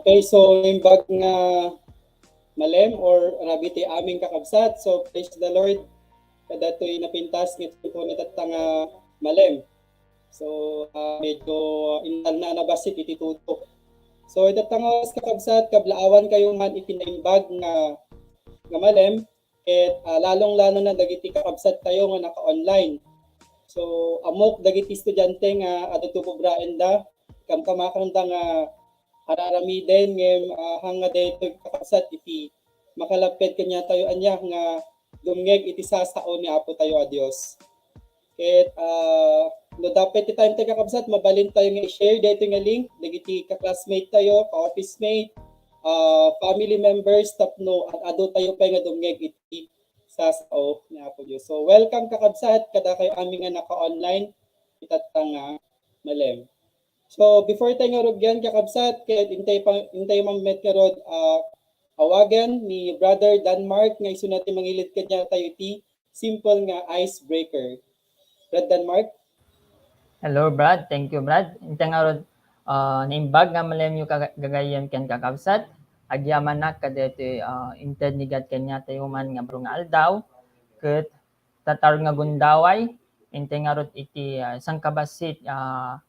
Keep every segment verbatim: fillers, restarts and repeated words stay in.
Okay, so naimbag nga malem or rabii ti amin, kakabsat. So praise the Lord. Kadatoy napintas nga tiempo ni tatta nga malem. So, ah, medyo intal na nabassit iti tutok. So, ita nga oras, kakabsat, kablaawan kayo man iti naimbag nga, nga malem, ket, ah, lalong-lalo na dagiti kakabsat tayo nga naka-online. So, ammok dagiti estudiante nga adu ti ubraenda, kamkamakanda nga ar-aramiden, ngem, ah, haan nga daytoy, kakabsat, iti makalaped kaniatayo ania nga dumngeg iti sasao ni Apo tayo a Dios. Ket, ah, no dapay ti time tayo, kakabsat, mabalin tayo nga i-share daytoy nga link dagiti ka-classmate tayo, ka-office mate, ah, family members tapno ad-adu tayo pay nga dumngeg iti sasao ni Apo Dios. So, welcome, kakabsat, kadakayo amin nga naka-online itatta nga malem. So, before tayo nga rugyan, kakabsat, ket intay pa, intay man met ngarud, ah, awagan ni Brother Denmark nga isuna ti mangilid kaniatayo iti simple nga icebreaker. Brad Denmark? Hello, Brad. Thank you, Brad. Intay ngarud, ah, naimbag nga malemyo kaga-, gagayyem ken kakabsat. Agyamanak kadaytoy, ah, inted ni God kaniatayo man nga baro nga aldaw. Ket tatta nga gundaway, intay ngarud iti, ah, sangkabassit, ah,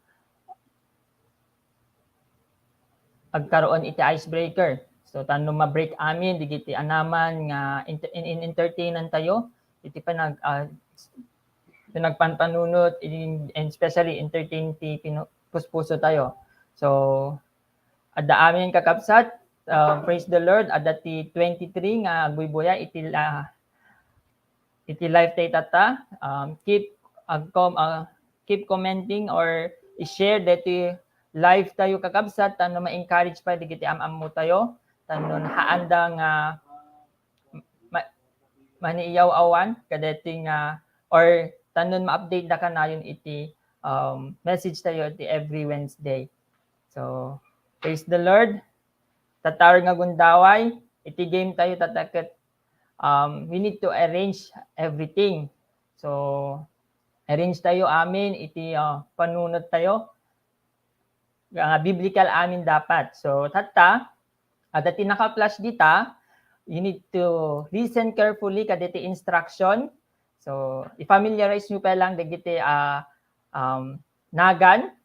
agkaroon iti icebreaker. So, tapno ma-break amin dagiti anaman nga ent-, in, in entertainan tayo, iti panag-, ah, panagpanpanunot, in, and especially entertain ti pinu-, puspuso tayo. So, adda amin, kakabsat, ah, praise the Lord, adda ti twenty-three nga agbuybuya iti la-, iti live tayo tatta. Um, keep, uh, com-, uh, keep commenting or i-share deti live tayo, kakabsat, tapno ma-encourage pay dagiti am-ammo tayo, tapno haanda nga ma-, maniiyaw-awan kadeti nga, or tapno ma-update da kanayon iti, um, message tayo iti every Wednesday. So, praise the Lord. Tatta nga gundaway, iti game tayo tatta ket um, we need to arrange everything. So, arrange tayo amin iti, uh, panunot tayo. Nga biblical amin dapat. So, tatta, adda ti naka-flash dita, you need to listen carefully kaditi instruction. So, i-familiarize nyo pa lang dagiti, ah, um, nagan.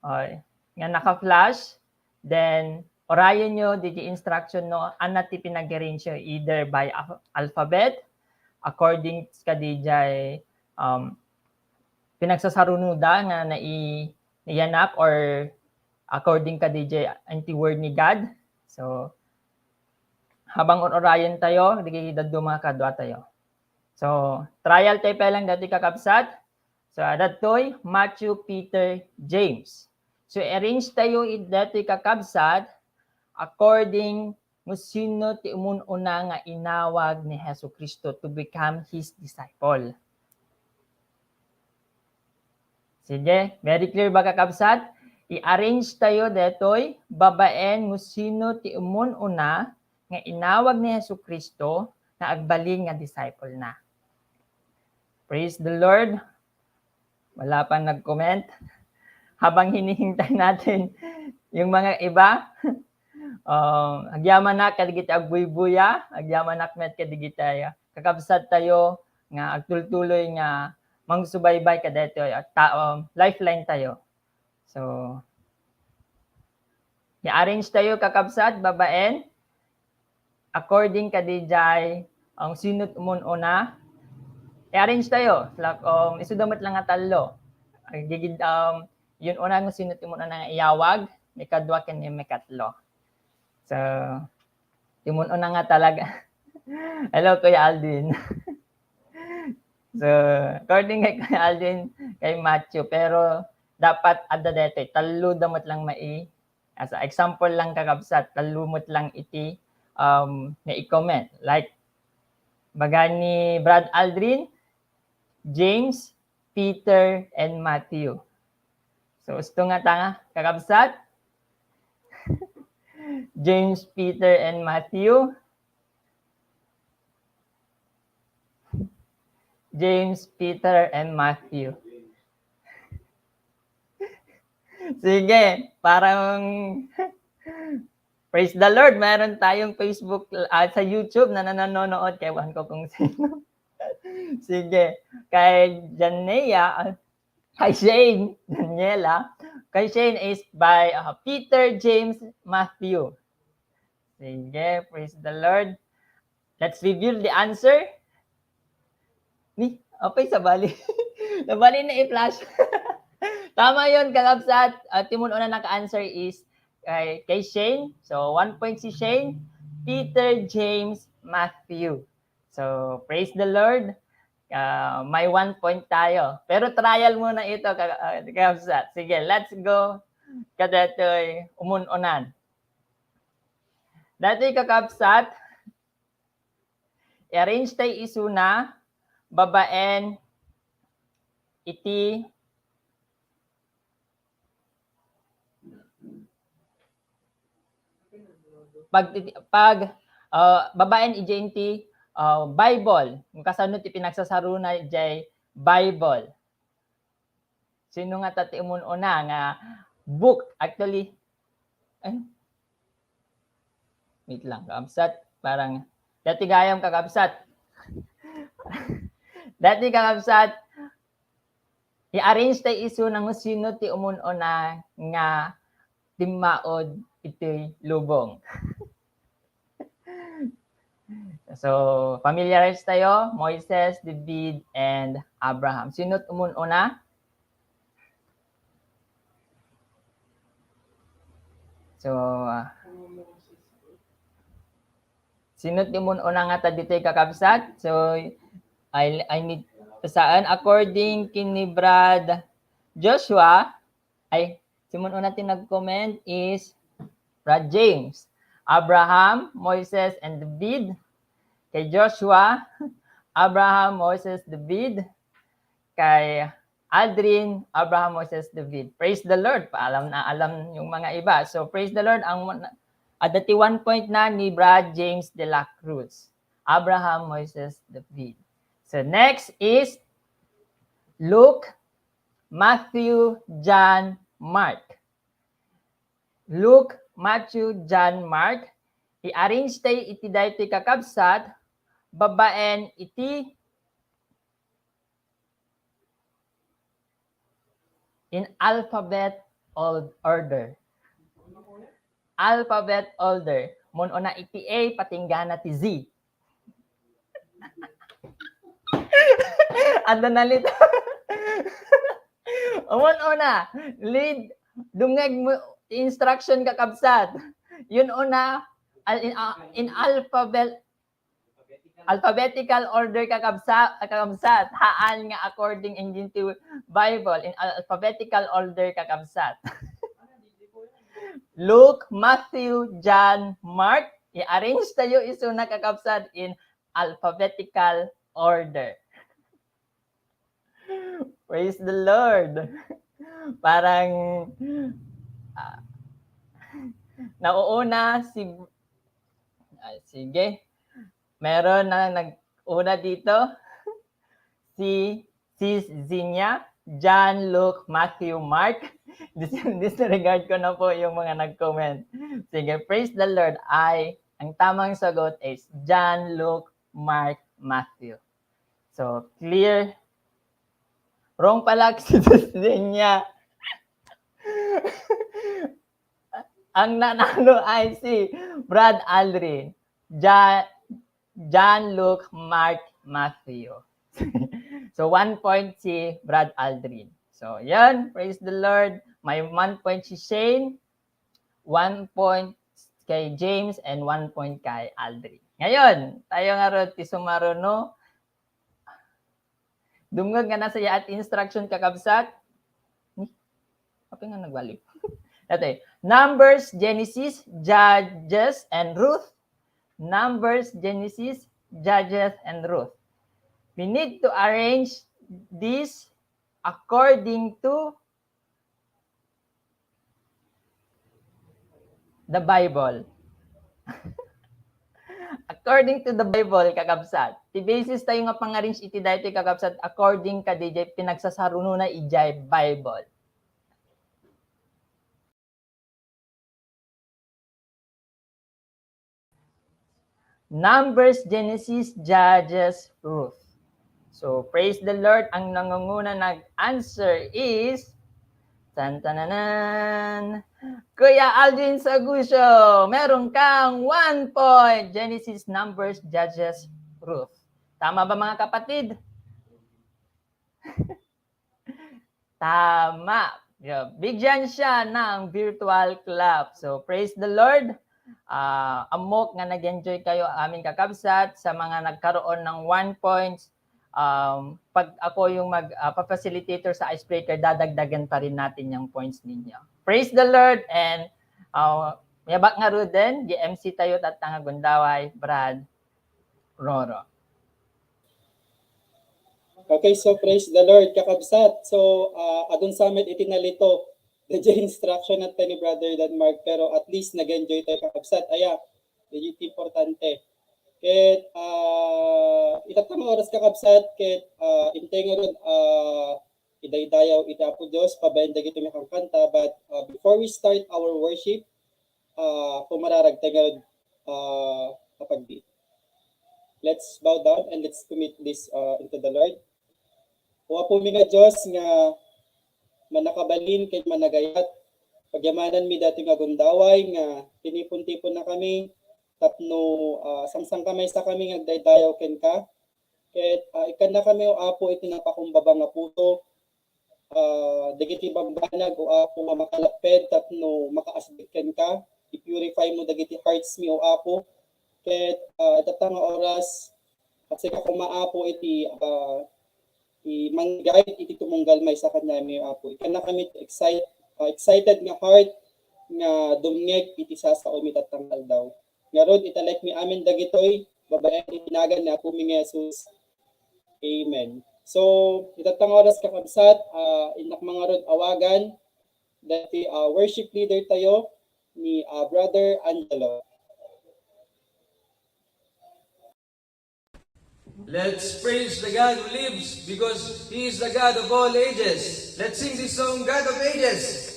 Oy, nga naka-flash, then urayen nyo diti instruction no, ania ti pinag-arrange nyo, either by al-, alphabet, according kadi jay, um, pinagsasarunoda nga nai-, naiyanak, or according kadi jay anti word ni God. So, habang ur-urayen tayo, dagiti dadduma kadua tayo. So, trial tayo pa lang dati, kakabsat. So, adda ditoy Matthew, Peter, James. So, arrange tayo id-, datoy, kakabsat, according no sino ti umun-una nga inawag ni Jesu-Cristo to become his disciple. Sige, very clear ba, kakabsat? I-arrange tayo detoy babaen no sino ti umun-una nga inawag ni Jesu-Cristo nga agbalin nga disciple na. Praise the Lord. Wala pang nag-comment. Habang hinihintay natin yung mga iba, um, agyamanak kadagiti agbuybuya, agyamanak met kadagiti kakabsat tayo nga agtultuloy nga mangsubaybay kadaytoy a ta-, um, lifeline tayo. So, i-arrange tayo, kakabsat, babaen. According kadi jay, ang sino ti umun-una, i-arrange tayo. Like, um, isuda met lang nga tallo. Agigid, um, yun una nga sino ti umun-una nga iyawag, ikadua ken ikatlo. So, ti umun-una nga talaga. Hello, Kuya Aldwin. So, according kay Kuya Aldwin, kay Matthew, pero dapat adda daytoy, tallo da met lang mai-, as a example lang, kakabsat, tallo met lang iti, um, nga i-comment. Like, baga ni Brad Aldrin, James, Peter, and Matthew. So, usto nga ta nga, kakabsat? James, Peter, and Matthew. James, Peter, and Matthew. Sige, parang Praise the Lord, meron tayong Facebook, ah, sa YouTube na nanonood. Ewan ko kung sino. Sige. Kay Janea, ah, kay Shane, Daniela. Kay Shane is by, ah, Peter, James, Matthew. Sige, praise the Lord. Let's reveal the answer. Ni, apay, sabali. Sabali na i-flash. Tama yon, kakabsat. At yung una naka-answer is kay, kay Shane. So, one point si Shane, Peter, James, Matthew. So, praise the Lord. Ah, may one point tayo. Pero trial muna ito, ka-, ah, kakabsat. Sige, let's go. Kadatoy, umun-unan. Datoy, kakabsat, i-arrange tay isuna babaen iti pag, pag, ah, babaen iti, ah, Bible. Kasano ti pinagsasarona jay Bible? Sino nga ta ti umun-una nga book? Actually, ay, wait lang, kakabsat. Parang, dati gayam, kakabsat. Dati, kakabsat, i-arrange tay isuna no sino ti umun-una nga timmaod iti lubong. So, familiarize tayo, Moises, David, and Abraham. Sino't umun-una? So, ah, sino't umun-una nga ta ditoy, kakabsat? So, I, I need, saan? According kini Brad Joshua, ay, si umun-una ti nag-comment is Brad James. Abraham, Moises, and David. Kay Joshua, Abraham, Moises, David. Kay Aldrin, Abraham, Moises, David. Praise the Lord. Paalam na alam yung mga iba. So, praise the Lord. Ang, adda ti one point na ni Brad James de la Cruz. Abraham, Moises, David. So, next is Luke, Matthew, John, Mark. Luke, Matthew, John, Mark. I-arrange tay iti daytoy, kakabsat, babaen iti in alphabet or-, order. Alphabet order. Umun-una iti A, patinggana ti Z. Adda nalit. Umun-una, lead, dumngeg mo, instruction, kakabsat. Yun una, al-, in, ah, in alphabet, alphabetical order, kakabsa-, kakabsat. Haan nga according in Ginto Bible, in alphabetical order, kakabsat. Luke, Matthew, John, Mark. I-arrange tayo isuna, kakabsat, in alphabetical order. Praise the Lord. Parang, ah, nauuna si, ah, sige. Meron na nag-una dito. Si Sis Zinya, John, Luke, Matthew, Mark. Dis-, disregard ko na po yung mga nag-comment. Sige, praise the Lord. Ay, ang tamang sagot is John, Luke, Mark, Matthew. So, clear. Wrong pala si Sis Zinya. Ang nanalo ay si Brad Aldrin. Ja-, John, Luke, Mark, Matthew. So, one point si Brad Aldrin. So, yan. Praise the Lord. May one point si Shane, one point kay James, and one point kay Aldrin. Ngayon, tayo nga ron, ti sumaro, no? Dumngeg nga nasayaat instruction, kakabsat. Ni, apay nga nagbalik? Dati, Numbers, Genesis, Judges, and Ruth. Numbers, Genesis, Judges, and Ruth. We need to arrange this according to the Bible. According to the Bible, kakabsat. Ti basis tayo nga pangarrange iti daytoy, kakabsat, according kadi jay pinagsasarunona idiay Bible. Numbers, Genesis, Judges, Ruth. So, praise the Lord. Ang nangunguna nag-answer is, tantananan, Kuya Alvin Sagucio, meron kang one point. Genesis, Numbers, Judges, Ruth. Tama ba, mga kapatid? Tama. Yeah. Bigyan siya ng virtual clap. So, praise the Lord. Ah, ammok nga nag-enjoy kayo, amin kakabsat, sa mga nagkaroon ng one points. Um, pag ako yung mag, ah, pa-facilitator sa icebreaker, dadagdagan pa rin natin yung points ninyo. Praise the Lord and, ah, yabak nga Ruden, G M C tayo, Tatang Agundaway, Brad, Roro. Okay, so praise the Lord, kakabsat. So, ah, adun sa met iti nalito, the instruction at ni Brother Dan Mark, pero at least nag-enjoy tayo, kakabsat. Aya, iti importante. Ket, ah, itatta nga oras, kakabsat, ket, ah, intay ngarud, ah, idaydayaw iti Apo Dios, babaen dagiti makankanta. But, ah, before we start our worship, ah, pumararag tayo ngarud, ah, kapagdi. Let's bow down and let's commit this, uh, into the Lord. O Apo mi nga Dios nga mannakabalin ken mannagayat, pagyamanan mi datoy nga gundaway nga tinipon-tipon na kami tapno, ah, sangsangkamaysa kami nga agdaydayaw kenka. Ket, ah, ikkanna kami, O Apo, iti napakumbaba nga puso, ah, dagiti bambanag, O Apo, nga makalapped tapno makaasdek kenka. I-purify mo dagiti hearts mi, O Apo. Ket, ah, itatta nga oras, at sika koma, Apo, iti, ah, i-, mang-guide iti tumunggal maysa kaniami, Apo. Ikkanna kami ti excite-, ah, excited nga heart nga dumngeg iti sasaom itatta nga aldaw. Ngarud, italek mi amin dagitoy babaen iti nagan ni Apo mi nga Jesus. Amen. So, itatta nga oras, kakabsat, ah, innak mangarud awagan dati, ah, worship leader tayo ni, ah, Brother Angelo. Let's praise the God who lives, because He is the God of all ages. Let's sing this song, God of Ages.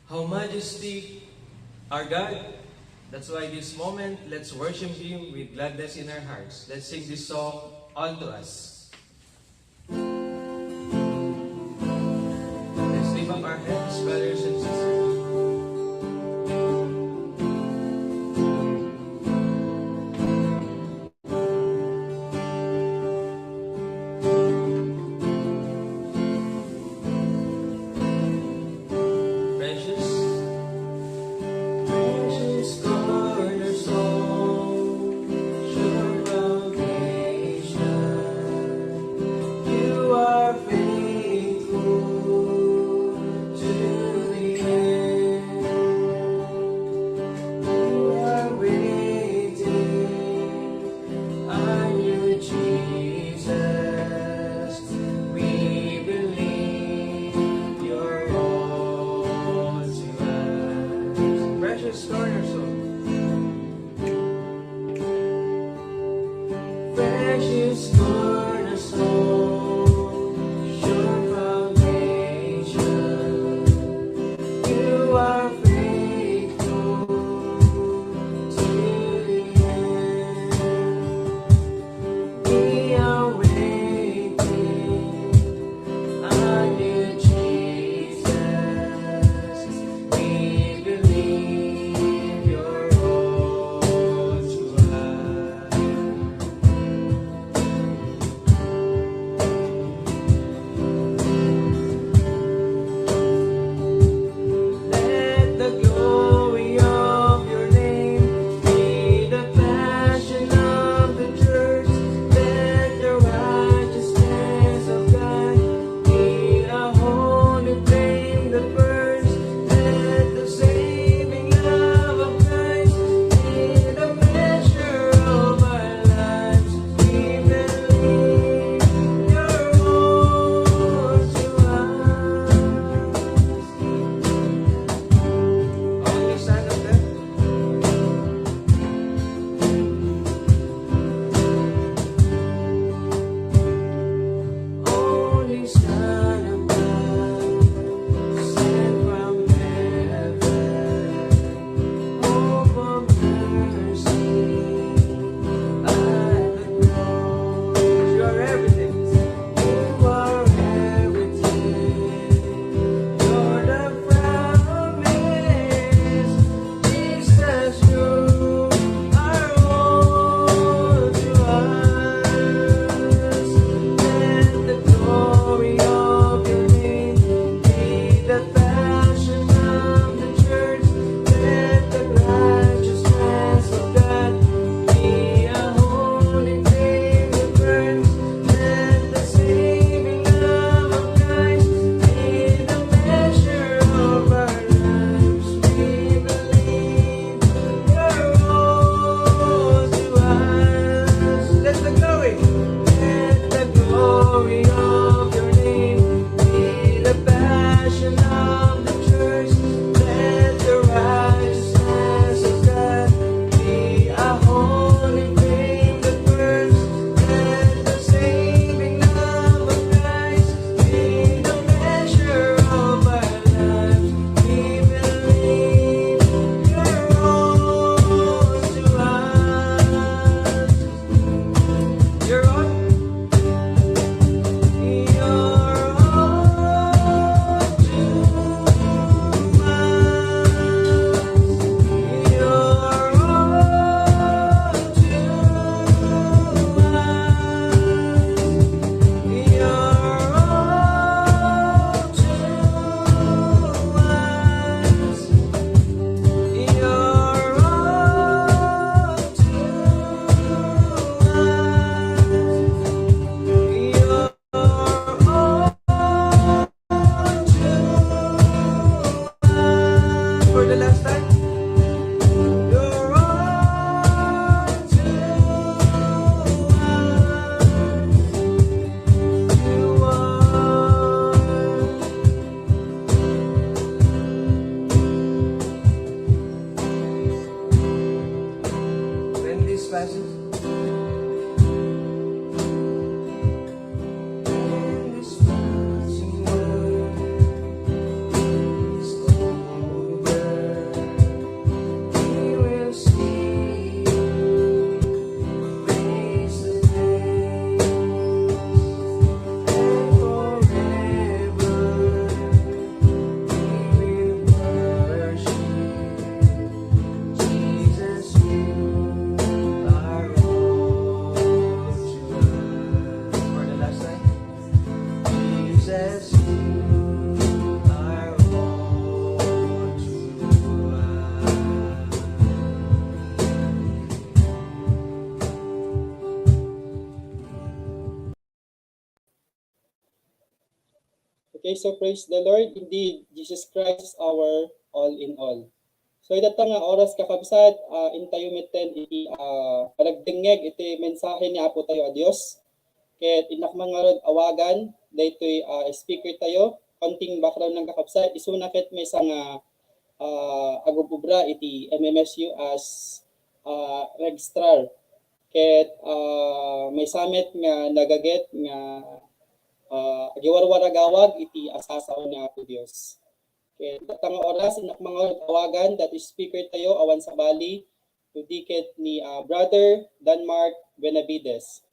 How majestic our God. That's why this moment, let's worship Him with gladness in our hearts. Let's sing this song all to us. Let's lift up our hands, brothers and sisters. Precious, precious cornerstone, sure foundation, you are faithful to the end. We are waiting on you, Jesus. We believe you're all to us. Precious cornerstone. Precious cornerstone, sure foundation, you are faithful to the end. We are waiting on you, Jesus. We believe you're all to us. Let the glory of your name be the passion of the church. Let the righteousness of God be a holy flame that burns. Let the saving love of Christ be the measure of our lives. We believe you're all to us. Only Son of God. Only Son of God, sent from heaven, hope of mercy at the cross. You are everything. You are everything. You're the promise. Jesus, you are all to us. Let the glory of your name be the passion of the church. Let the righteousness of God be a holy flame that burns. Let the saving love of Christ be the measure of our lives. We believe you're all to us. Let the glory, let the glory of your name be the passion of the church. Let the righteousness of God be a holy flame that burns. Let the saving love of Christ be the measure of our lives. We believe you're all to us. You're all. You're all to us. You're all to us. You're all to us. You're all to us. You're all to us. For the last time. You're all to us. You are. When this passage, when this passage is over, Okay, so praise the Lord. Indeed, Jesus Christ is our all in all. So, ita nga oras, kakabsat, ah, intayo metten iti, ah, panagdengngeg iti mensahe ni Apo tayo a Dios. Ket innak man ngarud awagan daytoy, ah, speaker tayo. Konting background lang, kakabsat. Isuna ket maysa nga, ah, agub-ubra iti M M S U as, ah, registrar. Ket, ah, maysa met nga nagaget nga, ah, agiwarwaragawag iti asasao ni Apo Dios. Ket ita nga oras, innak man ngarud awagan daytoy speaker tayo awan sabali, no di ket ni, ah, Brother Denmark Benavides.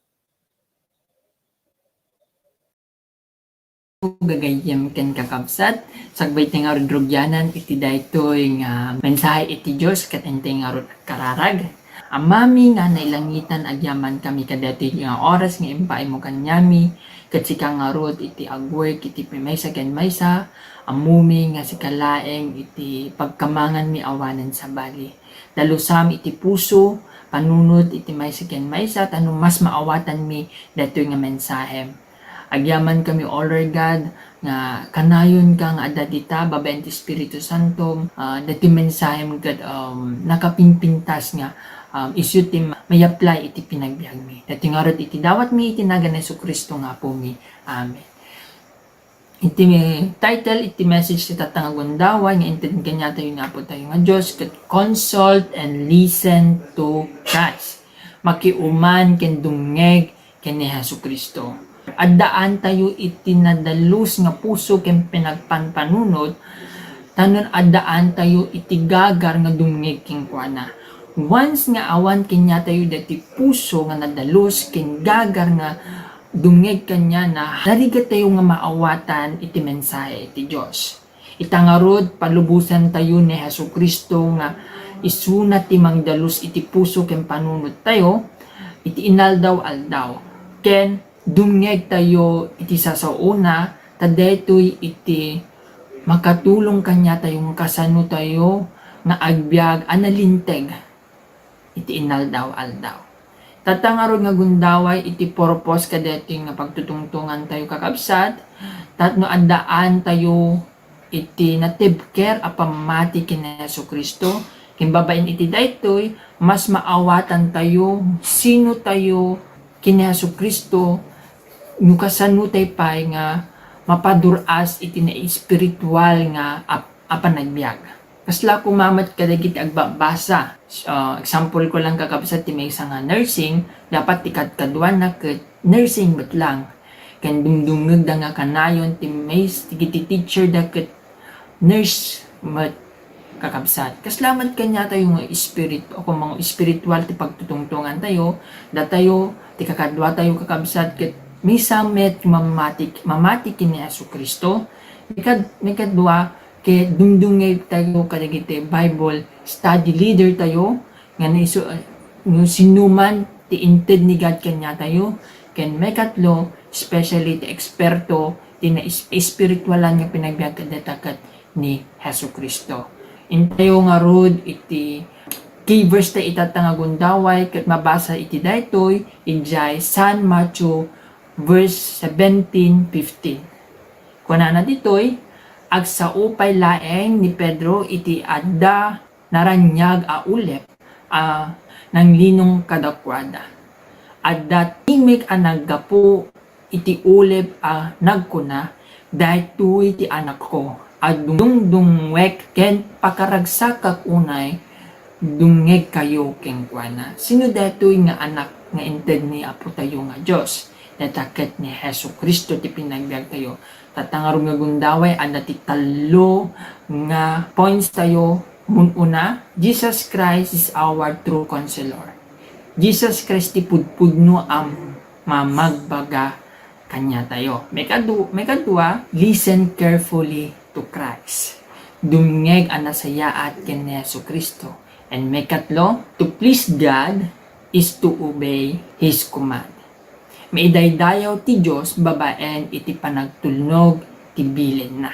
Gagayyem ken kakabsat, sakbay ti ngarud rugianan iti daytoy nga mensahe iti Dios ket intay ngarud agkararag. Amami nga nailangitan, agyamankami kadaytoy nga oras nga impaaymo kaniami, ket sika ngarud iti agwork iti maysa ken maysa, ammumi nga sika laeng iti pagkamanganmi awanen sabali. Dalusam iti puso, panunot iti maysa ken maysa, tapno mas maawatanmi daytoy nga mensahem. Agyamankami, O Lord God, nga kanayonka nga adda dita babaen ti Espiritu Santom, ah, daytoy mensahem ket, um, nakapingpintas nga, um, isu ti ma-, may-apply iti pinagbiagmi. Daytoy ngarud iti dawatmi iti nagan ni Jesu-Cristo nga Apomi. Amen. Iti title iti message ti tatta nga gundaway nga inted kaniatayo ni Apo tayo nga Dios ket Consult and Listen to Christ. Makiuman ken dumngeg ken ni Jesu-Cristo. Addaantayo iti nadalus nga puso ken pinagpanpanunot, tapno addaantayo iti gagar nga dumngeg kenkuana. Once nga awan kaniatayo daytoy puso nga nadalus ken gagar nga dumngeg kaniana, narigatayo nga maawatan iti mensahe iti Dios. Ita ngarud, palubosantayo ni Jesu-Cristo nga isuna ti mangdalus iti puso ken panunottayo iti inaldaw-aldaw, ken dumngegtayo iti sasaona, ta daytoy iti makatulong kaniatayo nga kasanotayo nga agbiag a nalinteg iti inaldaw-aldaw. Tatta ngarud nga gundaway iti purpose kadaytoy nga pagtutungtongantayo, kakabsat, tapno addaantayo iti natibker a pammati ken ni Jesu-Cristo. Ken babaen iti daytoy, mas maawatantayo sinotayo ken ni Jesu-Cristo no kasanotay pay nga mapadur-as iti naespiritual nga ap-, a panagbiag. Kasla koma met kadagiti agbabasa. Ah, example ko lang, kakabsat, ti maysa nga nursing, dapat ti kadkaduana ket nursing met lang. Ken dumdumngegda nga kanayon ti mays-, ti, ti teacher da ket nurse met, kakabsat. Kasla met kaniatayo nga spirit, o kung mga spiritual ti pagtutungtongantayo, datayo, ti kakaduatayo, kakabsat, ket maysa met mamati, mamati ken ni Jesu-Cristo. Mikad-, mikadua, ket dumdumngegtayo kadagiti Bible study leader tayo, nga naisu-, no sinoman ti inted ni God kaniatayo, ken maikatlo, especially ti eksperto ti na-, espiritualan nga pinagbiag kadata ket ni Jesu-Cristo. Intayo ngarud iti key verse ta itatta nga gundaway ket mabasa iti daytoy, idiay San Matthew verse seventeen, fifteen. Kunana ditoy, agsao pay laeng ni Pedro iti adda naraniag a ulep a nanglinong kadakuada. Adda timek a naggapu iti ulep a nagkuna, "Daytoy ti Anakko a dungdungwek ken pakaragsakak unay, dumngegkayo kenkuana." Sino daytoy nga Anak nga inted ni Apo tayo nga Dios? Dayta ket ni Jesu-Cristo ti pinagbiagtayo. Tatta ngarud nga gundaway, adda ti tallo nga points tayo. Mun-una, Jesus Christ is our true counselor. Jesus Christ ti pudpudno a mamagbaga kaniatayo. Maikadu-, maikadua, listen carefully to Christ. Dumngeg a nasayaat ken ni Jesu-Cristo. And maikatlo, to please God is to obey His command. Maidaydayaw ti Dios babaen iti panagtulnog ti bilinna.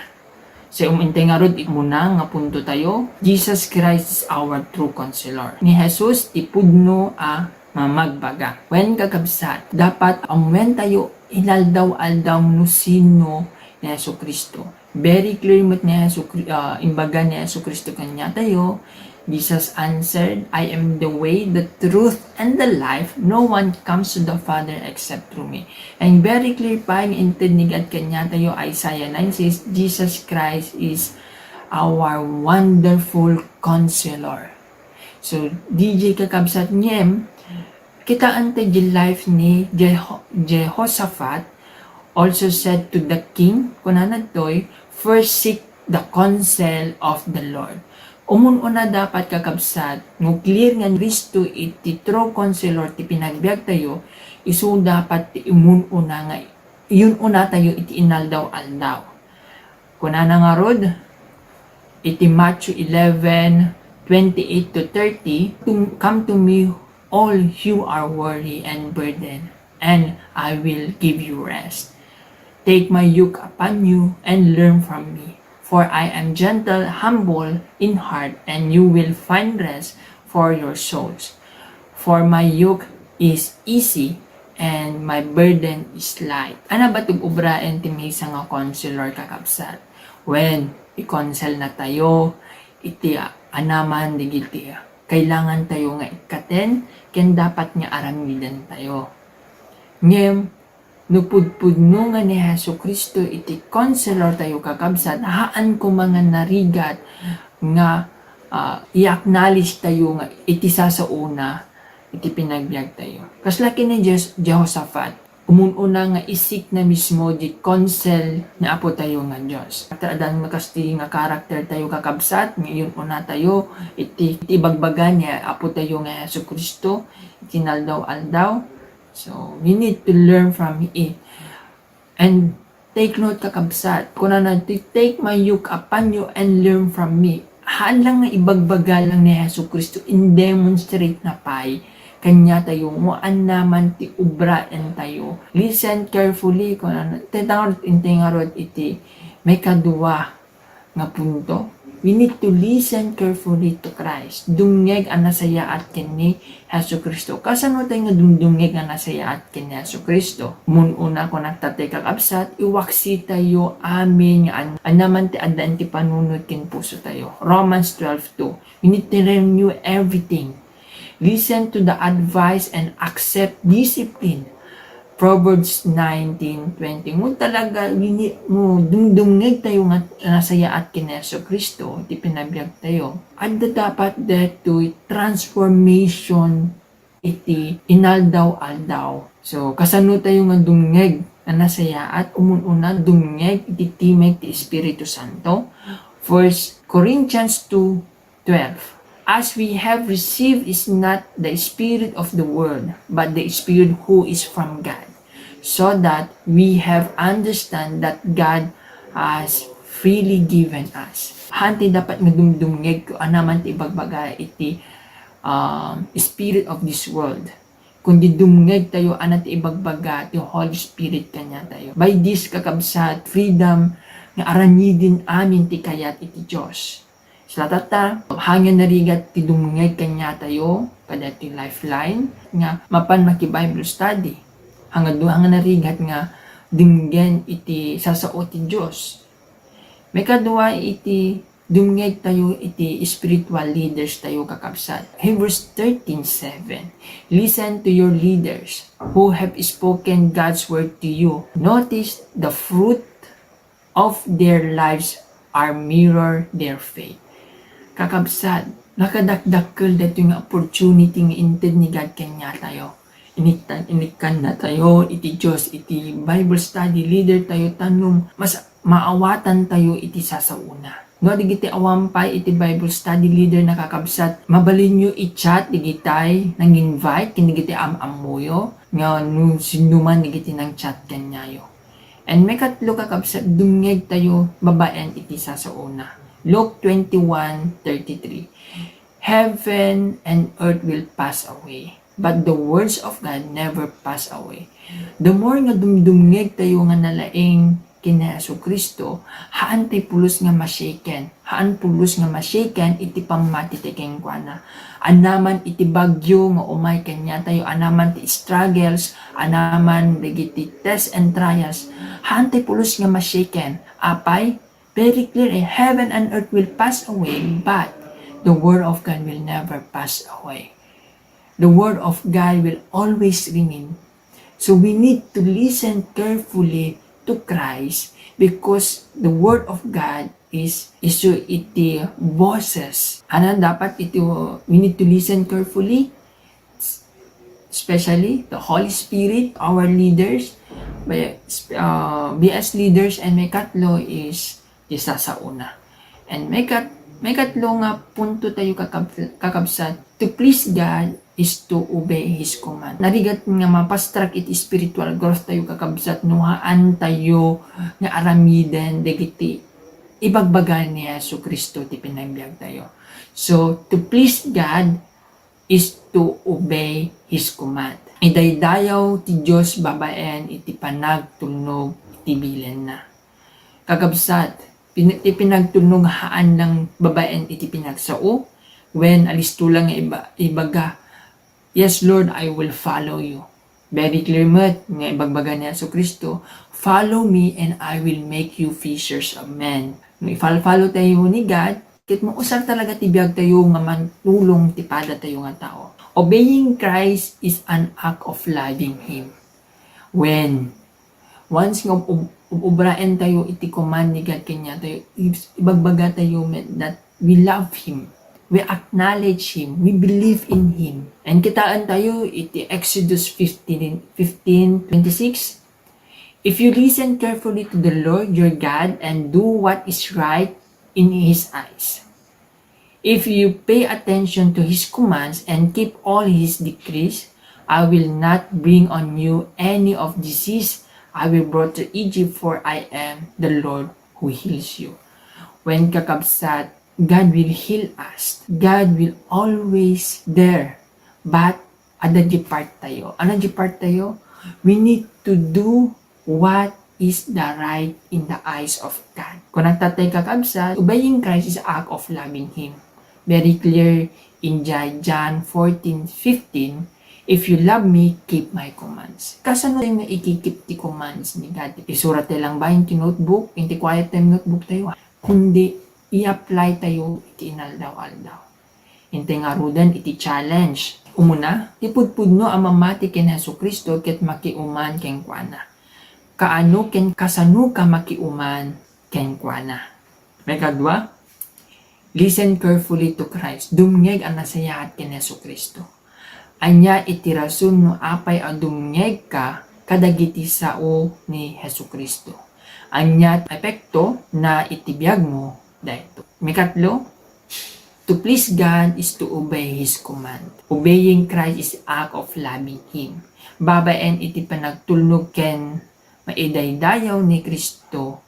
So, um, intay ngarud iti umuna nga punto tayo, Jesus Christ is our true counselor. Ni Jesus ti pudno a mamagbaga. Wen, kakabsat, dapat ammoentayo inaldaw-aldaw no sino ni Jesu-Cristo. Very clear met ni Jesu-Cri-, ah, imbaga ni Jesu-Cristo kaniatayo. Jesus answered, "I am the way, the truth, and the life. No one comes to the Father except through me." And very clear pay nga inted ni God kaniatayo, Isaiah nine says, Jesus Christ is our wonderful counselor. So, D J, kakabsat, ngem, kitaentayo di life ni Jeho-, Jehoshaphat also said to the king, kunana ditoy, "First seek the counsel of the Lord." Umun-una dapat, kakabsat, no clear nga ni Cristo iti true counselor ti panagbiagtayo, isu dapat ti umun-una nga iyun-unatayo iti inaldaw-aldaw. Kunana ngarud, iti Matthew eleven, twenty-eight to thirty, "To, come to me, all who are weary and burdened, and I will give you rest. Take my yoke upon you and learn from me, for I am gentle, humble in heart, and you will find rest for your souls. For my yoke is easy and my burden is light." Ania ba ti ubraen ti maysa nga counselor, kakabsat? Wen, i-counsel natayo iti anaman dagiti kailangantayo nga ikkaten ken dapat nga aramidentayo. Ngem, no pudpudno nga ni Jesu-Cristo iti counselor tayo, kakabsat, haan koma nga narigat nga, ah, i-acknowledge tayo nga iti sasaona iti panagbiagtayo. Kasla ken ni Jes-, Jehoshaphat, umun-una nga isik na mismo di counsel ni Apo tayo nga Dios. Adda nga kasta nga karakter tayo, kakabsat, nga iyun-unatayo iti, iti ibagbaga ni Apo tayo nga Jesu-Cristo iti inaldaw-aldaw. So, we need to learn from it. And take note, kakabsat, kunana, "To take my yoke upon you and learn from me." Haan lang nga ibagbaga lang ni Jesu-Cristo, in-demonstrate na pay kaniatayo no ania man ti ubraentayo. Listen carefully, kunana, intay ngarud, intay ngarud iti maikadua nga punto, we need to listen carefully to Christ. Dumngeg a nasayaat ken ni Jesu-Cristo. Kasano tayo nga dumdumngeg a nasayaat ken ni Jesu-Cristo? Umun-una, kunak tatay, kakabsat, iwaksitayo amin nga an-, ania man ti adda iti panunot ken puso tayo. Romans twelve two, "We need to renew everything. Listen to the advice and accept discipline." Proverbs nineteen twenty. Ngun talaga, wini-, no dumdumngeg tayo nga nasayaat ken ni Jesu-Cristo, ti pinabiag tayo, adda dapat detoy transformation iti inaldaw-aldaw. So, kasano tayo nga dumngeg a nasayaat? Umun-una, dumngeg iti timek ti Espiritu Santo. First Corinthians two twelve, "As we have received is not the spirit of the world, but the Spirit who is from God, so that we have understand that God has freely given us." Haan ti dapat nga dumdumngeg ko ania man ti ibagbaga iti, um, spirit of this world. Kundi dumngeg tayo ania ti ibagbaga ti Holy Spirit kaniatayo. By this, kakabsat, freedom nga aramiden amin ti kayat iti Dios. Sa tatta, haan nga narigat ti dumngeg kaniatayo kadaytoy Lifeline nga mapan maki-Bible study. Haan nga du-, haan nga narigat nga dumngegen iti sasao ti Dios. Maikadua iti dumngeg tayo iti spiritual leaders tayo, kakabsat. Hebrews thirteen seven, "Listen to your leaders who have spoken God's word to you. Notice the fruit of their lives are mirror their faith." Kakabsat, nakadakdakkel daytoy nga opportunity nga inted ni God kaniatayo. Inikkan, inikkannatayo iti Dios, iti Bible study leader tayo, tapno mas maawatan tayo iti sasaona. No, dagiti awan pay iti Bible study leader, nakakabsat, mabalinyo i-chat digitay nang-invite ken dagiti am-ammoyo nga no sinoman dagiti nang-chat kaniayo. And maikatlo, kakabsat, dumngeg tayo babaen iti sasaona. Luke twenty-one thirty-three, "Heaven and earth will pass away, but the words of God never pass away." The more nga dumdumngeg tayo nga nalaing ken ni Jesu-Cristo, haantay pulos nga ma-shaken. Haan pulos nga ma-shaken iti pammatitayo kenkuana. Anaman iti bagyo nga umay kaniatayo, anaman ti struggles, anaman dagiti test and trials, haantay pulos nga ma-shaken. Apay, very clear eh, "Heaven and earth will pass away, but the word of God will never pass away." The word of God will always remain. So we need to listen carefully to Christ because the word of God is isu iti boses. Ano dapat iti, we need to listen carefully, especially the Holy Spirit, our leaders, by, uh, B S leaders, and may katlo is ti sasaona. And may kat-, may katlo nga punto tayo kakab-, kakabsat, to please God is to obey His command. Narigat nga mapastrak iti spiritual growth tayo kakabsat no haan tayo nga aramiden dagiti ibagbaga ni Jesu Cristo ti panagbiag tayo. So, to please God is to obey His command. Idaydayaw ti Dios babaen iti panagtulnog iti bilenna. Kakabsat, pin-, ti pinagtulnog haan lang babaen iti pinagsao, when alisto lang nga iba-, ibaga, "Yes, Lord, I will follow you." Very clear met nga ibagbaga ni Jesu Cristo, "Follow me and I will make you fishers of men." No i-follow-follow tayo ni God, ket mausar talaga ti biag tayo nga mantulong ti pada tayo nga tao. Obeying Christ is an act of loving Him. When once nga ub-, ub-, ubraen tayo iti command ni God kaniatayo, ibs-, ibagbaga tayo met that we love Him, we acknowledge Him, we believe in Him. And kitaen tayo iti Exodus fifteen, fifteen twenty-six, "If you listen carefully to the Lord your God and do what is right in His eyes, if you pay attention to His commands and keep all His decrees, I will not bring on you any of disease I will brought to Egypt, for I am the Lord who heals you." When, kakabsat, God will heal us. God will always there. But adda di part tayo. Ano di part tayo? We need to do what is the right in the eyes of God. Kung nagtatay, kakabsat, obeying Christ is act of loving Him. Very clear in J-, John fourteen fifteen, "If you love me, keep my commands." Kasano tayo nga ikikip ti commands ni God? Isurat tayo lang ba iti notebook, iti quiet time notebook tayo, ha? Kundi, i-apply tayo iti inaldaw-aldaw. Intay ngaruden iti challenge. Umuna, ipudpudno a mamati ken Jesu-Cristo ket makiuman kenkuana. Kaano ken kasano ka makiuman kenkuana? Maikadua, listen carefully to Christ. Dumngeg a nasayaat ken Jesu-Cristo. Ania iti rason no apay a dumngegka kadagiti sao ni Jesu-Cristo? Ania ti epekto na iti biagmo daytoy? Maikatlo, to please God is to obey His command. Obeying Christ is act of loving Him. Babaen iti panagtulnog ken maidaydayaw ni Cristo,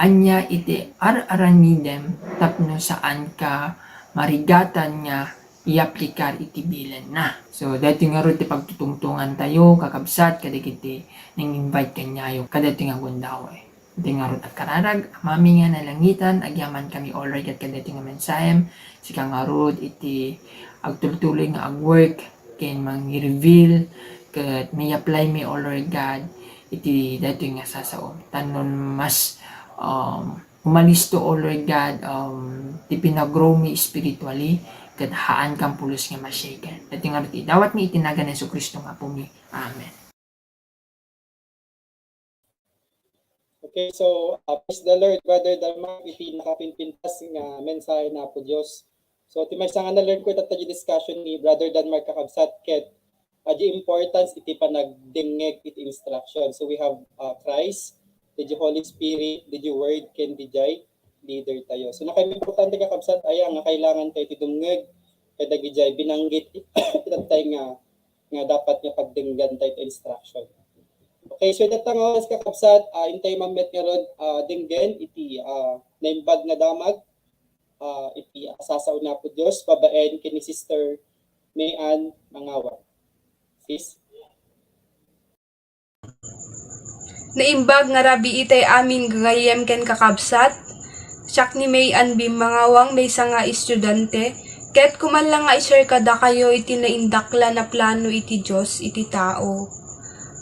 ania iti ar-aramidem tapno saanka marigatan nga iaplikar iti bilenna? So, daytoy ngarud ti pagtutungtongan tayo, kakabsat, kadagiti nang-invite kaniayo, kadaytoy nga gundaway. Daytoy ngarud a kararag, Amami nga nalangitan, agyamankami, O Lord, ket kadaytoy nga mensahem, sika ngarud iti agtultuloy nga agwork, ken mangi-reveal, ket may-apply mi, O Lord God, iti daytoy nga sasaom. Tapno mas, um, umalisto, O Lord God, um, ti pinagrow mi spiritually, ket haan kan pulos nga ma-shaken. Daytoy ngarud ti idawat mi iti nagan ni Jesu-Cristo nga Apo mi. Amen. Okay, so, uh, praise the Lord, Brother Dalmar, iti nakapimpintas nga mensahe ni Apo Dios. So, ti maysa nga na-learn ko ita ti discussion ni Brother Dalmar, kakabsat, ket, uh, the importance iti panagdengngeg iti instruction. So, we have, uh, Christ, the Holy Spirit, the Word, ken the leader tayo. So, nakaimportante, kakabsat, aya nga kailangan tayo ti dumngeg kadagiti binanggit itattay nga, nga dapat nga pagdenggan tayo ti instruction. Okay, so itatta nga oras, kakabsat, ah, intay mammet ngarud, ah, denggen iti, ah, naimbag nga damag, ah, iti, ah, sasaw ni Apo Dios, babaen ken ni Sister May Ann Mangawan. Sis? Naimbag nga rabii tay amin gagayyem ken kakabsat. Siak ni May Ann Bimmangawang, maysa nga estudiante, ket kumallang nga i-share kadakayo iti naindaklan a plano iti Dios iti tao.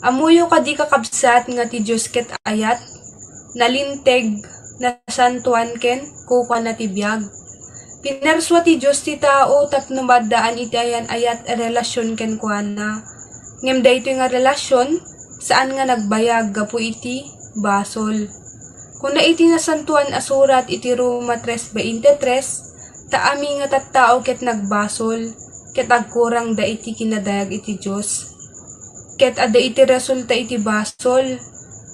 Ammoyo kadi, kakabsat, nga ti Dios ket ayat, nalinteg, nasantoan ken kukuana ti biag. Pinarsua ti Dios ti tao tapno maaddaan iti ayan-ayat a relasion kenkuana. Ngem daytoy nga relasion, saan nga nagbayag gapu iti basol. Kuna iti Nasantoan a Surat iti Roma tres veintitrés, ta amin nga tattao ket nagbasol, ket agkurangda iti kinadayag iti Dios. Ket adda iti resulta iti basol.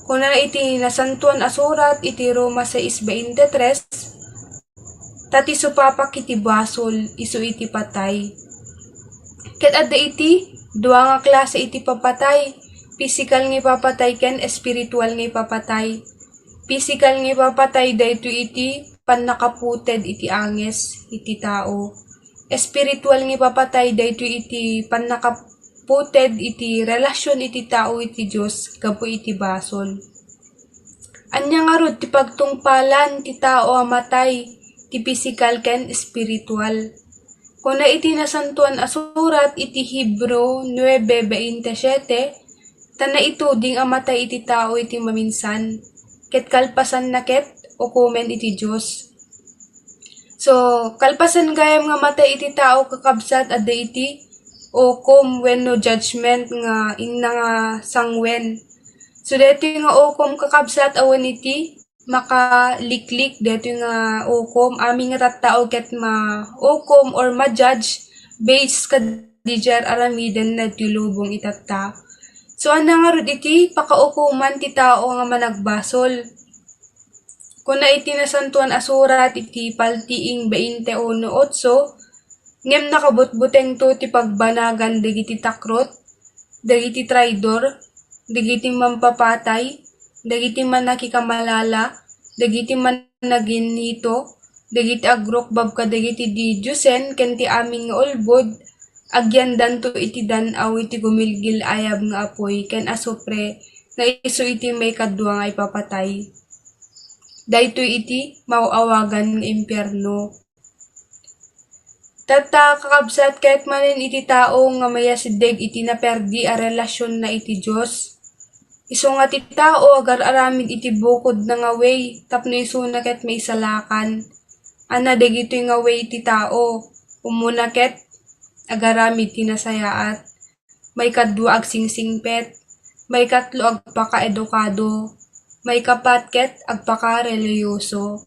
Kuna iti Nasantoan a Surat iti Roma sais veintitrés, ta ti supapak iti basol isu iti patay. Ket adda iti dua nga klase iti papatay, pisikal nga ipapatay ken espiritual nga ipapatay. Pisikal nga ipapatay daytoy iti pannakaputed iti anges iti tao. Espiritual nga ipapatay daytoy iti pannakaputed iti relasion iti tao iti Dios gapu iti basol. Ania ngarud ti pagtungpalan ti tao a matay, ti pisikal ken espiritual? Kuna iti Nasantoan a Surat iti Hebreo nuebe veintisiete, ta naituding a matay iti tao iti maminsan, ket kalpasanna ket ukomen iti Dios. So, kalpasan gayam nga matay iti tao, kakabsat, adda iti ukom wenno judgment nga inna nga sangwen. So, daytoy nga ukom, kakabsat, awan iti makaliklik daytoy nga ukom. Amin nga tattao ket maukom or ma-judge based kadi diay ar-aramiden daytoy lubong itatta. So, ania ngarud iti pakaukoman ti tao nga managbasol? Kuna iti Nasantoan a Surat iti Paltiing veinte uno otso, ngem nakabutbutengto ti pagbanagan dagiti takrot, dagiti traidor, dagiti mampapatay, dagiti mannakikamalala, dagiti managinito, dagiti agrukbab kadagiti didiosen ken ti amin nga ulbod, agyandanto iti dan-aw iti gumilgil-ayab nga apuy ken asupre nga isu iti maikadua nga ipapatay. Daytoy iti maaw-awagan nga impierno. Tatta, kakabsat, ket manen iti tao nga mayasideg iti naperdi a relasionna iti Dios. Isu nga ti tao agar-aramid iti bukodna nga way tapno isuna ket maisalakan. Ania dagitoy nga way ti tao? Umuna ket agaramid ti nasayaat. Maikadua, agsingsingpet. Maikatlo, agpakaedukado. Maikapat ket agpakareliyoso.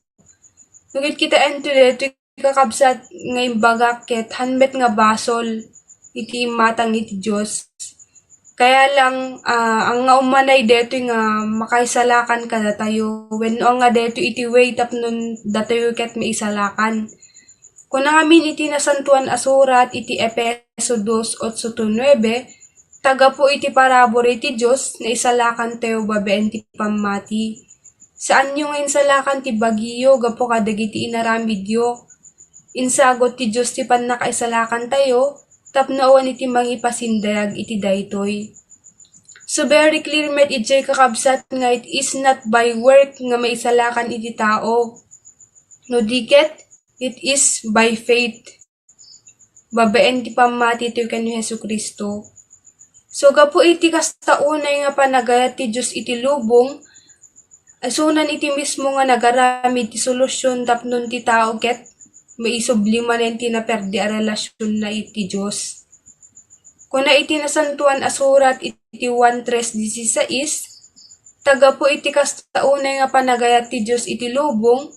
No ket kitaen ti daytoy, kakabsat, nga imbagak ket haan met nga basol iti imatang iti Dios. Kaya lang, ah, ania nga ummanay daytoy nga makaisalakan kadatayo, wenno ania daytoy iti way tapno datayo ket maisalakan. Kuna ngamin iti Nasantoan a Surat iti Efeso dos, otso to nuebe, ta gapu iti parabur iti Dios, naisalakantayo babaen ti pammati. Saanyo nga insalakan ti bagiyo gapu kadagiti inaramidyo. Insagut ti Dios ti pannakaisalakantayo tapno awan iti mangipasindayag iti daytoy. So very clear met idiay, kakabsat, nga it is not by work nga maisalakan iti tao. No di ket, it is by faith. Babaen ti pammati ti ken ni Jesu-Cristo. So, gapu iti kasta unay nga panagayat ti Dios iti lubong, isunan iti mismo nga nagaramid ti solusyon tapno ti tao ket maisubli manen ti naperdi a relasionna iti Dios. Kuna iti Nasantoan a Surat iti Juan tres dieciséis, ta gapu iti kasta unay nga panagayat ti Dios iti lubong,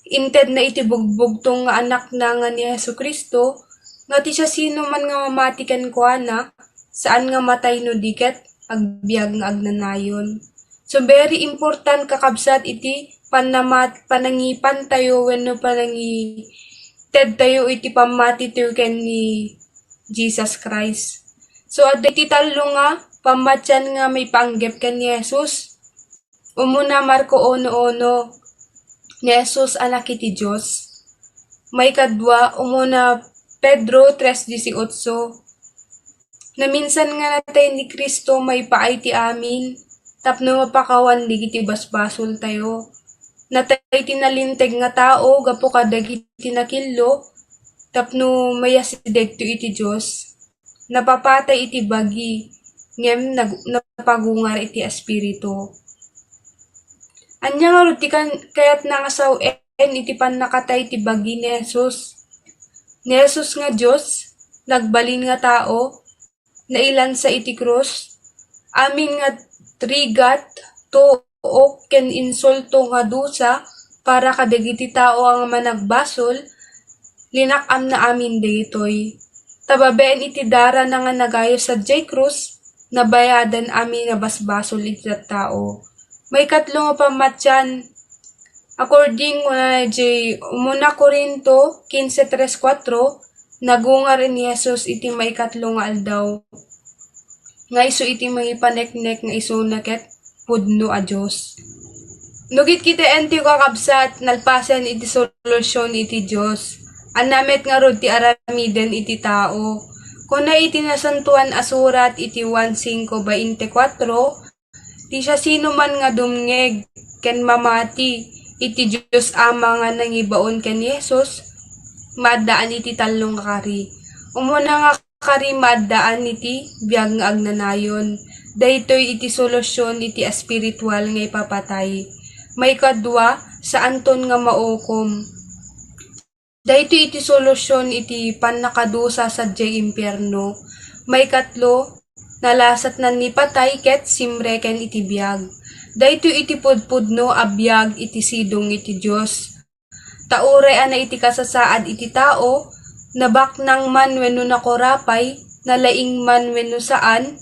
intedna iti bugbugtong nga Anakna nga ni Jesu-Cristo, nga ti siasinoman nga mamati kenkuana, saan nga matay no di ket agbiag nga agnanayon. So, very important, kakabsat, iti pannamat-, panangipantayo wenno panangitedtayo iti pammati tayo ken ni Jesus Christ. So, adda iti tallo nga pammatian nga maipanggep ken ni Jesus. Umuna, Marco uno uno, ni Jesus Anak iti Dios. Maikadua, umuna, Pedro tres dieciocho, naminsan nga natay ni Cristo maipaay ti amin. tapno mapakawan dagiti basbasoltayo. Natay ti nalinteg nga tao gapu kadagiti nakillo tapno mayasidegto iti Dios. Napapatay iti bagi, ngem nag-, napagungar iti espiritu. Ania ngarud ti kan-, kayatna nga sawen iti pannakatay ti bagi ni Jesus? Ni Jesus nga Dios, nagbalin nga tao, nailansa iti krus, amin nga rigat, tuok, ken insulto nga dusa para kadagiti tao a managbasol, linak-amna amin dagitoy. Ta babaen iti darana nga nagayo sadiay krus, nabayadan amin a basbasol iti tattao. Maikatlo nga pamatian, according kuna diay umuna Corinto quince tres cuatro, nagungar ni Jesus iti maikatlo nga aldaw, nga isu iti mangipaneknek nga isuna ket pudno a Dios. No kitkitaenyo, kakabsat, nalpasen iti solusyon iti Dios. Ania met ngarud ti aramiden iti tao? Kuna iti Nasantoan a Surat iti Juan cinco veinticuatro, ti siasinoman nga dumngeg ken mamati iti Dios Ama nga nangibaon ken ni Jesus, maaddaan iti tallo nga kari. Umuna nga kari, maaddaan iti biag nga agnanayon. Daytoy iti solusyon iti espiritual nga ipapatay. Maikadua, saanton nga maukom. Daytoy iti solusyon iti pannakadusa sadiay impierno. Maikatlo, nalasatnan ni patay ket simreken iti biag. Daytoy iti pudpudno a biag iti sidong iti Dios. Ta uray a naitikasasaad iti tao, nabaknang man wenno nakurapay, nalaing man wenno saan,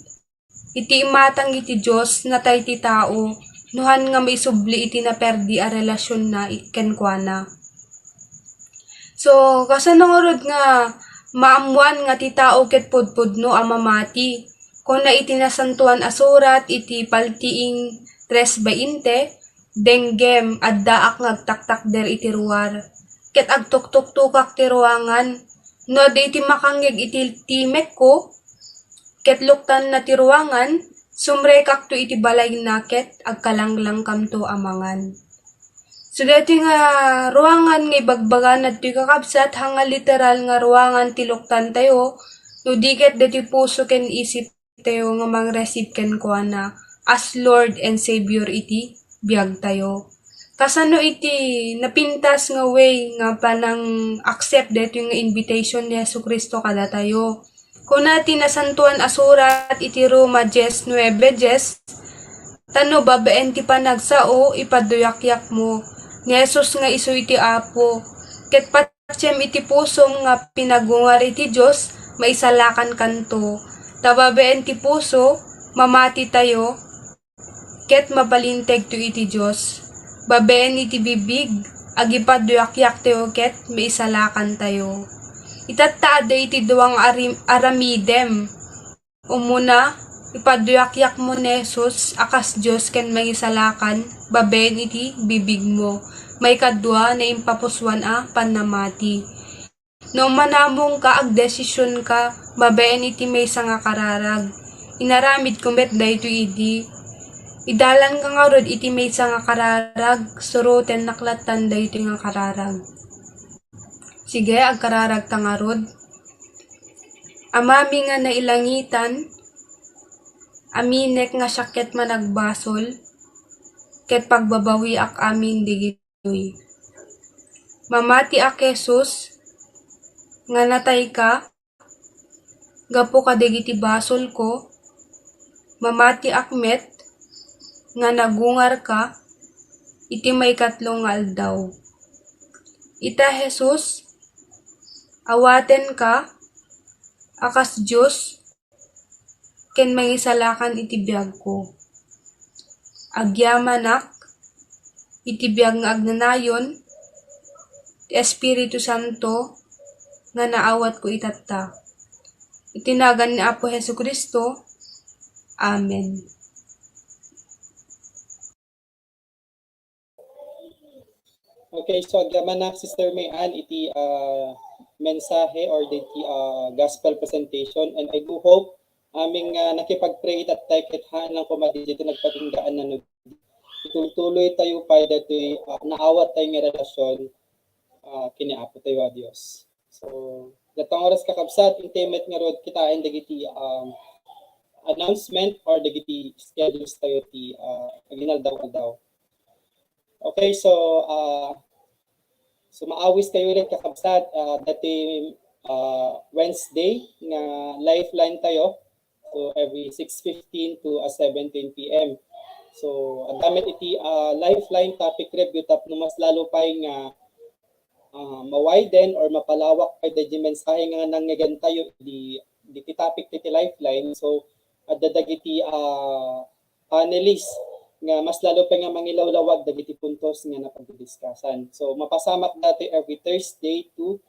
iti imatang iti Dios, natay ti tao, no han nga maisubli iti naperdi a relasionna i-, kenkuana. So, kasano ngarud nga maammuan nga ti tao ket pudpudno a mamati? Kuna iti Nasantoan a Surat iti Paltiing tres veinte, denggem, addaak nga agtaktakder iti ruar, ket agtuktuktokak ti ruangan. No adda iti makangngeg iti timekko, ket luktanna ti ruangan, sumrekakto iti balayna ket agkalanglangkamto a mangan. So, daytoy nga ruangan nga ibagbagana ditoy, kakabsat, haan nga literal nga ruangan ti luktantayo, no di ket daytoy puso ken isip tayo nga mangreceive kenkuana as Lord and Savior iti biagtayo. Kasano iti napintas nga way nga panang-accept daytoy nga invitation ni Jesu-Cristo kadatayo? Kuna ti Nasantoan a Surat iti Roma dies nuebe dies, "Ta no babaen ti panagsao, ipaduyakyakmo ni Jesus nga isu iti Apo, ket patiem iti pusom nga pinagungar iti Dios, maisalakankanto. Ta babaen ti puso, mamatitayo, ket mapalintegto iti Dios. Babaen iti bibig, agipaduyakyaktayo ket maisalakantayo." Itatta, adda iti dua nga arim-, aramidem. Umuna, ipaduyakyakmo ni Jesus a kas Dios ken mangisalakan babaen iti bibigmo. Maikadua, naimpapusuan a pannamati. No manamongka, agdesisionka babaen iti maysa nga kararag. Inaramidko met daytoy idi. Idalanka ngarud iti maysa nga kararag, surotennak lattan daytoy nga kararag. Sige, agkararagta ngarud. Amami nga nailangitan, aminek nga siak ket managbasol, ket pagbabawiak amin dagitoy. Mamatiak, Jesus, nga natayka gapu kadagiti basolko, mamatiak met nga nagungarka iti maikatlo nga aldaw. Ita, Jesus, awatenka a kas Dios ken mangisalakan iti biagko. Agyamanak iti biag nga agnanayon ti Espiritu Santo nga naawatko itatta. Iti nagan ni Apo Jesu-Cristo. Amen. Okay, so agyamanak, Sister May Ann, iti, ah, mensahe or iti, ah, gospel presentation, and I do hope amin nga nakipag-pray itattay ket haan lang koma daydiay ti nagpatinggaan nano. Itultuloy tayo pay daytoy, ah, naawat tayo nga relasyon, ah, ken ni Apo tayo a Dios. So, datong oras kakabsat, intay met ngarud kitaen dagiti, um, announcement or dagiti schedules tayo ti, ah, aginaldaw-aldaw. Okay, so, ah, so maawis tayo ulit kakabsat, ah, daytoy, ah, Wednesday nga lifeline tayo. So, every six fifteen to, ah, seven ten P M. So, adda met iti, ah, lifeline topic review tapno mas lalo pay nga, ah, ma-widen or mapalawak pay daydi mensahe nga nangngegan tayo di, di ti topic ti, ti lifeline. So, adda dagiti, ah, panelist nga mas lalo pay nga mangilawlawag dagiti puntos nga napagdidiskasan. So, mapasamak daytoy every Thursday to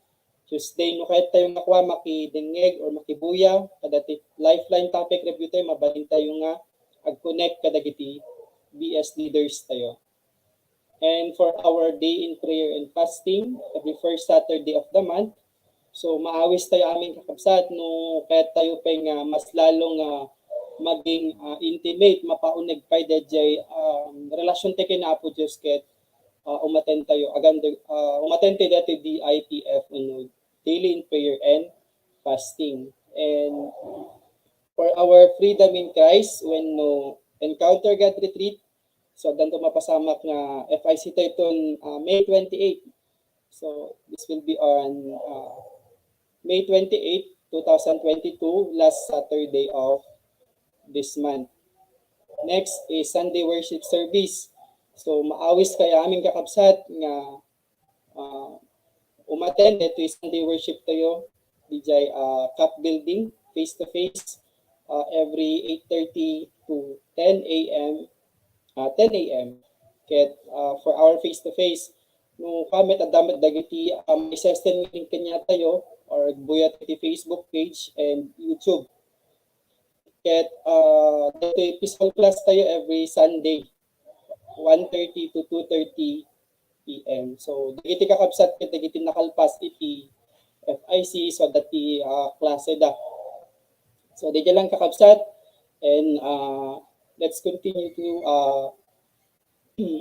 Tuesday. No kayat tayo nga kua makidengngeg or makibuya kadagiti lifeline topic review tayo, mabalin tayo nga ag-connect kadagiti B S leaders tayo. And for our day in prayer and fasting, every first Saturday of the month, so maawis tayo amin kakabsat no kayat tayo pay nga mas lalo nga maging, ah, intimate, mapauneg pay daydiay, um, relasyon tayo ken Apo Dios ket, ah, umaten tayo, aganda, ah, umaten tayo daytoy D I P F, ano, daily in prayer and fasting. And for our Freedom in Christ, wenno Encounter God Retreat, so, addanto mapasamak nga F I C tayo ton, ah, May twenty-eight. So, this will be on, ah, May twenty-eight, two thousand twenty-two, last Saturday of this month. Next is Sunday worship service. So, maawis kayo amin kakabsat nga, ah, umattend daytoy Sunday worship tayo, diay, ah, cup building, face to face, ah, every eight thirty to ten A M, ah, ten A M. Ket, ah, for our face to face, no kua met, adda met dagiti, ah, maisesten nga link kaniatayo or agbuya iti Facebook page and YouTube. Ket, ah, daytoy physical class tayo every Sunday, one thirty to two thirty P M. So, dagiti kakabsat ket dagiti nakalpas iti F I C, so, adda ti, ah, klaseda. So, daydiay lang kakabsat, and, ah, let's continue to, ah,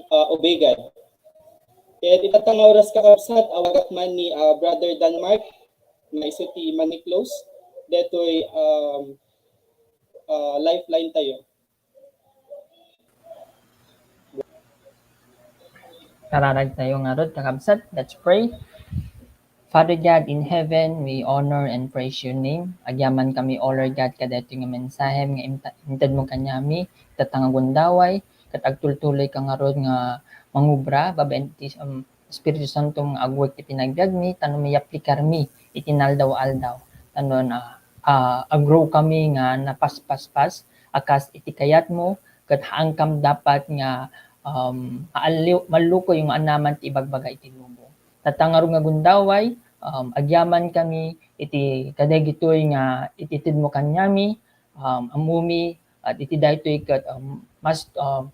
ah, obey God. Ket ita nga oras kakabsat, awagak man ni, ah, Brother Denmark, nga isu ti mani-close daytoy, um, ah, lifeline tayo. Kararag tayo ngarud, kakabsat. Let's pray. Father God in heaven, we honor and praise your name. Agyaman kami, O Lord God, kadaytoy nga mensahem nga imta-, inted mo kaniami, ita nga gundaway, ket agtultuloy ka ngarud nga mangubra babaen ti, um, Espiritu Santo nga agwek iti nagbiagmi, tapno maiaplikarmi iti naldaw-aldaw. Tapno na, ah, aggrow kami nga napaspaspas a kas iti kayatmo, ket haankam dapat nga, um, maalliw-, mallukoy nga anaman ti ibagbaga iti lubong. Ita ngarud nga gundaway, um, agyaman kami iti kadagitoy nga ititedmo kaniami, um, ammumi, et iti daytoy ket, um, mas, um,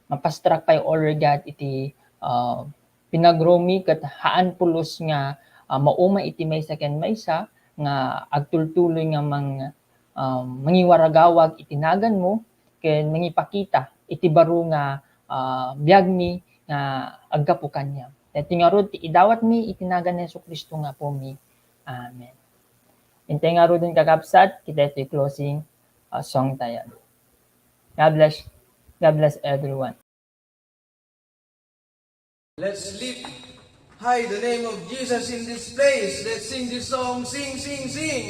mapastrak pay, O Lord God, iti, uh, pinagrowmi ket haan pulos nga, ah, mauma iti maysa ken maysa nga agtultuloy nga mang-, ah, mangiwaragawag iti naganmo ken mangipakita iti baro nga, ah, biagmi nga aggapu kaniam. Daytoy ngarud ti idawatmi iti nagan ni Jesu-Cristo nga Apomi. Amen. Intay ngaruden, kakabsat, kita iti closing, ah, song tayo. God bless. God bless everyone. Let's lift high the name of Jesus in this place. Let's sing this song. Sing, sing, sing.